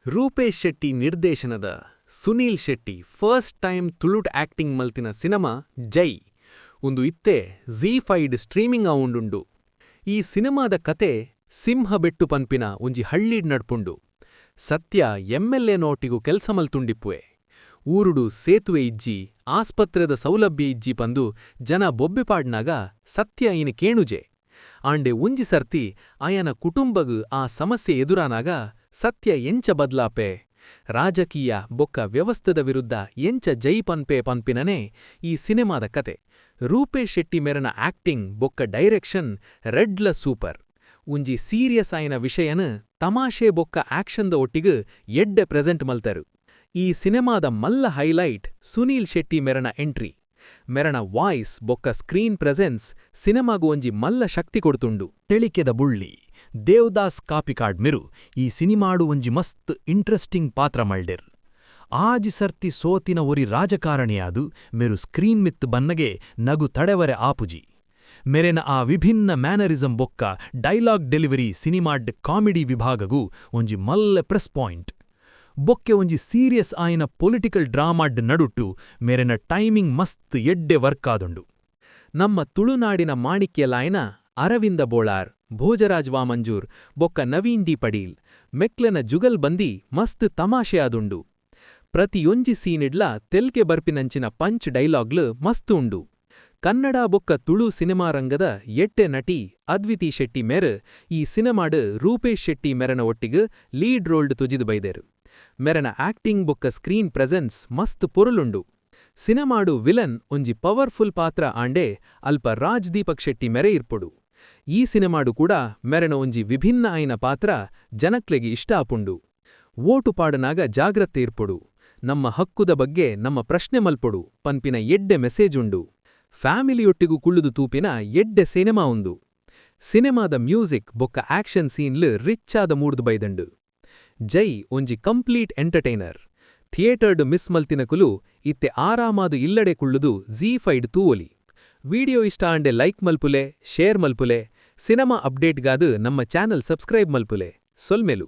ರೂಪೇಶ್ ಶೆಟ್ಟಿ ನಿರ್ದೇಶನದ, Sunil Shetty first time ತುಳುಟ್ acting ಮಲ್ತಿನ ಸಿನೆಮಾ ಜೈ. ಉಂದು ಇತ್ತೆ ಝೀ ಫೈವ್ಡ್ ಸ್ಟ್ರೀಮಿಂಗ್ ಆವೊಂಡುಂಡು. ಈ ಸಿನೆಮಾದ ಕಥೆ ಸಿಂಹಬೆಟ್ಟು ಪನ್ಪಿನ ಒಂಜಿ ಹಳ್ಳಿಡ್ ನಡ್ಪುಂಡು. ಸತ್ಯ ಎಂಎಲ್ಎ ನೋಟ್ಟಿಗು ಕೆಲಸ ಮಲ್ತುಂಡಿಪ್ಪುವೆ. ಊರುಡು ಸೇತುವೆ ಇಜ್ಜಿ, ಆಸ್ಪತ್ರೆದ ಸೌಲಭ್ಯ ಇಜ್ಜಿ ಪಂದು ಜನ ಬೊಬ್ಬೆ ಪಾಡ್ನಾಗ ಸತ್ಯ ಐನ್ ಕೇಣುಜೆ. ಆಂಡೆ ಒಂಜಿ ಸರ್ತಿ ಆಯನ ಕುಟುಂಬಗ್ ಆ ಸಮಸ್ಯೆ ಎದುರಾನಾಗ ಸತ್ಯ ಎಂಚ ಬದ್ಲಾಪೆ, ರಾಜಕೀಯ ಬೊಕ್ಕ ವ್ಯವಸ್ಥೆದ ವಿರುದ್ಧ ಎಂಚ ಜೈ ಪನ್ಪೆ ಪನ್ಪಿನನೇ ಈ ಸಿನೆಮಾದ ಕತೆ. ರೂಪೇಶ್ ಶೆಟ್ಟಿ ಮೆರೆನ ಆಕ್ಟಿಂಗ್ ಬೊಕ್ಕ ಡೈರೆಕ್ಷನ್ ರಡ್ಡ್ಲ ಸೂಪರ್. ಒಂಜಿ ಸೀರಿಯಸ್ ಆಯಿನ ವಿಷಯನ್ ತಮಾಷೆ ಬೊಕ್ಕ ಆಕ್ಷನ್ ದ ಒಟ್ಟಿಗೆ ಎಡ್ಡೆ ಪ್ರೆಸೆಂಟ್ ಮಲ್ತೆರ್. ಈ ಸಿನೆಮಾದ ಮಲ್ಲ ಹೈಲೈಟ್ ಸುನೀಲ್ ಶೆಟ್ಟಿ ಮೆರೆನ ಎಂಟ್ರಿ. ಮೆರೆನ ವಾಯ್ಸ್ ಬೊಕ್ಕ ಸ್ಕ್ರೀನ್ ಪ್ರೆಸೆನ್ಸ್ ಸಿನೆಮಾಗ್ ಒಂಜಿ ಮಲ್ಲ ಶಕ್ತಿ ಕೊರ್ತುಂಡು. ತೆಳಿಕೆದ ಬೊಳ್ಳಿ ದೇವದಾಸ್ ಕಾಪಿಕಾಡ್ ಮೆರ್ ಈ ಸಿನಿಮಾಡ್ ಒಂಜಿ ಮಸ್ತ್ ಇಂಟ್ರೆಸ್ಟಿಂಗ್ ಪಾತ್ರ ಮಲ್ಡೆರ್. ಆಜಿ ಸರ್ತಿ ಸೋತಿನ ಒರಿ ರಾಜಕಾರಣಿಯಾದ್ ಮೆರ್ ಸ್ಕ್ರೀನ್ ಮಿತ್ತ್ ಬನ್ನಗೆ ನಗು ತಡೆವರೆ ಆಪುಜಿ. ಮೆರೆನ ಆ ವಿಭಿನ್ನ ಮ್ಯಾನರಿಸಂ ಬೊಕ್ಕ ಡೈಲಾಗ್ ಡೆಲಿವರಿ ಸಿನಿಮಾಡ್ ಕಾಮಿಡಿ ವಿಭಾಗಗ್ ಒಂಜಿ ಮಲ್ಲೆ ಪ್ರೆಸ್ ಪಾಯಿಂಟ್. ಬೊಕ್ಕೆ ಒಂಜಿ ಸೀರಿಯಸ್ ಆಯಿನ ಪೊಲಿಟಿಕಲ್ ಡ್ರಾಮಾಡ್ ನಡುಟ್ ಮೆರೆನ ಟೈಮಿಂಗ್ ಮಸ್ತ್ ಎಡ್ಡೆ ವರ್ಕ್ ಆದುಂಡು. ನಮ್ಮ ತುಳುನಾಡಿನ ಮಾಣಿಕ್ಯಲಾಯಿನ ಅರವಿಂದ ಬೋಳಾರ್, ಭೋಜರಾಜ್ ವಾಮಂಜೂರ್ ಬೊಕ್ಕ ನವೀನ್ ಡಿ ಪಡೀಲ್ ಮೆಕ್ಲೆನ ಜುಗಲ್ ಬಂದಿ ಮಸ್ತ್ ತಮಾಷೆ ಆದುಂಡು. ಪ್ರತಿಯೊಂಜಿ ಸೀನ್ ಡ್ಲಾ ತೆಲ್ಕೆ ಬರ್ಪಿನಂಚಿನ ಪಂಚ್ ಡೈಲಾಗ್ಲ್ ಮಸ್ತ್ ಉಂಡು. ಕನ್ನಡ ಬೊಕ್ಕ ತುಳು ಸಿನಿಮಾರಂಗದ ಎಡ್ಡೆ ನಟಿ ಅದ್ವಿತಿ ಶೆಟ್ಟಿ ಮೇರ್ ಈ ಸಿನೆಮಾಡ್ ರೂಪೇಶ್ ಶೆಟ್ಟಿ ಮೆರೆನ ಒಟ್ಟಿಗ್ ಲೀಡ್ ರೋಲ್ಡ್ ತೊಜಿದ್ ಬೈದೆರ್. ಮೆರೆನ ಆಕ್ಟಿಂಗ್ ಬೊಕ್ಕ ಸ್ಕ್ರೀನ್ ಪ್ರೆಸೆನ್ಸ್ ಮಸ್ತ್ ಪೊರ್ಲುಂಡು. ಸಿನೆಮಾಡ್ ವಿಲನ್ ಒಂಜಿ ಪವರ್ ಫುಲ್ ಪಾತ್ರ ಆಂಡೆ ಅಲ್ಪ ರಾಜ್ ದೀಪಕ್ ಶೆಟ್ಟಿ ಮೆರೆ ಇರ್ಪೊಡು. ಈ ಸಿನೆಮಾಡ್ ಕೂಡ ಮೆರೆನ ಒಂಜಿ ವಿಭಿನ್ನ ಆಯಿನ ಪಾತ್ರ ಜನಕ್ಲೆಗ್ ಇಷ್ಟ ಆಪುಂಡು. ವೋಟು ಪಾಡುನಾಗ ಜಾಗ್ರತೆ ಇರ್ಪೊಡು. ನಮ್ಮ ಹಕ್ಕುದ ಬಗ್ಗೆ ನಮ್ಮ ಪ್ರಶ್ನೆ ಮಲ್ಪೊಡು ಪನ್ಪಿನ ಎಡ್ಡೆ ಮೆಸೇಜ್ ಉಂಡು. ಫ್ಯಾಮಿಲಿಯೊಟ್ಟಿಗು ಕುಳ್ಳುದು ತೂಪಿನ ಎಡ್ಡೆ ಸಿನೆಮಾ ಉಂದು. ಸಿನೆಮಾದ ಮ್ಯೂಸಿಕ್ ಬೊಕ್ಕ ಆಕ್ಷನ್ ಸೀನ್ ಲು ರಿಚ್ ಆದ ಮೂಡ್ದು ಬೈದುಂಡು. ಜೈ ಒಂಜಿ ಕಂಪ್ಲೀಟ್ ಎಂಟರ್ಟೈನರ್. ಥಿಯೇಟರ್ ಡ್ ಮಿಸ್ ಮಲ್ತಿನಕುಲು ಇತ್ತೆ ಆರಾಮಾದ್ ಇಲ್ಲಡೆ ಕುಳ್ಳುದು ಝೀ ಫೈವ್ಡ್ ತೂವೊಲಿ. ವಿಡಿಯೋ ಇಷ್ಟ ಆಂಡೆ ಲೈಕ್ ಮಲ್ಪುಲೆ, ಶೇರ್ ಮಲ್ಪುಲೆ, ಸಿನೆಮಾ ಅಪ್ಡೇಟ್ ಗಾದ್ ನಮ್ಮ ಚಾನೆಲ್ ಸಬ್ಸ್ಕ್ರೈಬ್ ಮಲ್ಪುಲೆ. ಸೊಲ್ಮೆಲು.